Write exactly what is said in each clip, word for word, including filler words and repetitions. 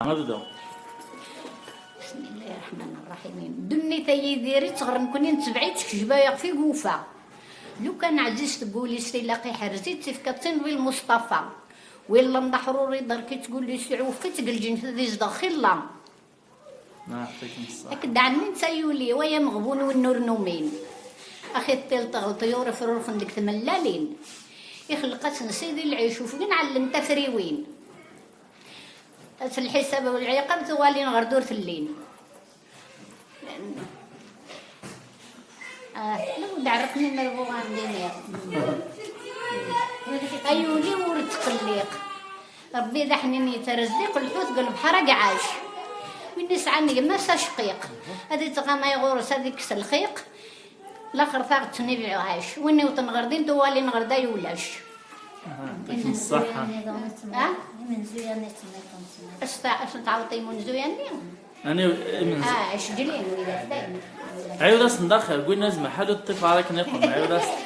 Abdo. Bismillahi rraḥmani rraḥim. Ddunit ay Yidir i ttɣer nekni nettbeɛ-itt kejba yeɣef i yufa. Lukan ɛziz deg wul-is tilaq iḥrez-itt ifka-tt-in di Lmustafa. Wi llan d aḥruri berk-itt, gulli-s iɛuf-itt, deg lǧennet ad izdeɣ xilla. Ad k-d-ɛennint ay ul-iw, ay ameɣbun win ur numin. Axi teṭṭil teɣleṭ yur ifruren deg tmellalin. Ixelleq-asen Sidi lɛic ufgen ɛellen tafriwin. At lḥisab u lɛiqab tuɣalin ɣer dur tellin. Ah, law d-ɛerqen imerbuɣan d iniɣ. Ay ul-iw ur ttqelliq. Rebbi d aḥnin yettrezziq, lḥut deg lebḥer agɛac. Win isɛan gma-s acqiq, ad ittɣamay ɣur-s ad ikkes lxiq. Laxert ad ɣ-ttnibɛu ɛac. Win iwṭen ɣer din tuɣalin ɣer da ulac. Aha, yɛṭik ṣṣeḥḥa. Ha? Imenzuyen i ttemlilin. Acu tɛawḍeḍ imenzuyen-nni? Ani imenzuyen? Ah, ceǧlin widak dayem. Ɛiwed-asen daxel, win azmel ḥalu ṭṭif ara akken iqum, ɛiwed-asen.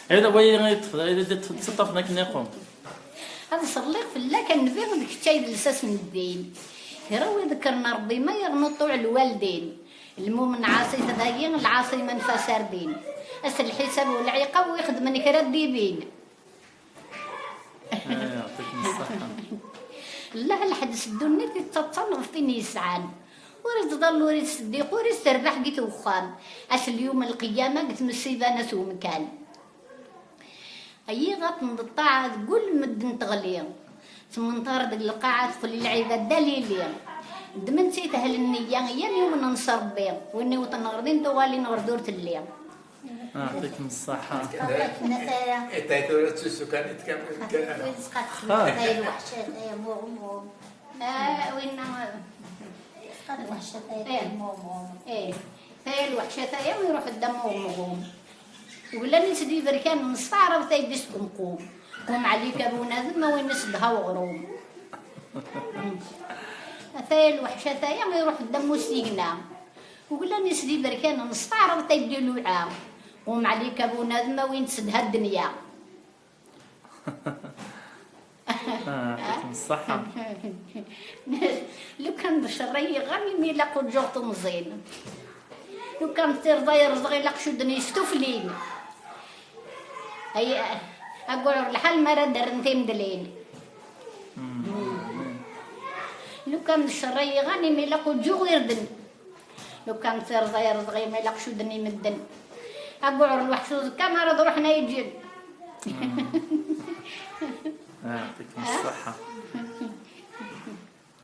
Ɛiwed wayi i ṭṭfen, ɛiwed ṭṭfen akken iqum. Ad ṣelliɣ fell-ak a nnbi, d kečč ay d lsas n ddin. Kra wi ḍekkren Rebbi ma yernu ṭṭuɛ lwaldin. Lmumen ɛaṣi-t dagi, lɛaṣi ma nfa sardin. Ass lḥisab u lɛiqab wi xedmen kra ddibin. Yɛṭik ṣṣeḥḥa. Llah lḥed s ddunit ittaṭṭan ɣef tin yesɛan. Ur ittḍall, ur ittseddiq, ur itterbaḥ deg wexxam. Ass lyum lqiyama deg tmessiba n at wemkan. Ay iɣaṭen d ṭṭaɛa deg ul medden teɣli. Tmenṭar deg lqaɛa teqqel lɛibad d alili. Ddmen-tt i tehl nniya i yan yumnen s Rebbi. Win iwṭen ɣer din tuɣalin ɣer dur telli. Yɛṭikem ṣṣeḥḥa. Ata tura ttusu kan i tkam. Ah. Ay lweḥc, ay muɣmuɣ. Ah, winna. Ay lweḥc, ay muɣmuɣ. Eh, ay lweḥc, ay iruḥ dda muɣmuɣ. Glan-is d iberkan n ṣṣeɛra, taydit deg umqum. Qum ɛlika bunadem, a win isedha uɣrum. Ataya lweḥc, ataya iruḥ dda musigna. Glan-is d iberkan n ṣṣeɛra, taydi luɛa. Qum ɛlika bunadem, a win tsedha ddenya. Ah, yɛṭikem ṣṣeḥḥa. Lukan d ccer ay iɣan, imi ilaq uǧuɣ temẓin. Lukan d tirẓa yerẓeɣ, ilaq cudden yestuflin. Ay, aguɛur lḥal mi ara d-rren timedlin. Lukan d ccer ay iɣan, imi ilaq uǧuɣ irden. Lukan d tirẓa yerẓeɣ, imi ilaq cudden i medden. Aguɛur lweḥc uẓekka mi ara d-ruḥen ay ǧǧen. Ah, yɛṭikem ṣṣeḥḥa.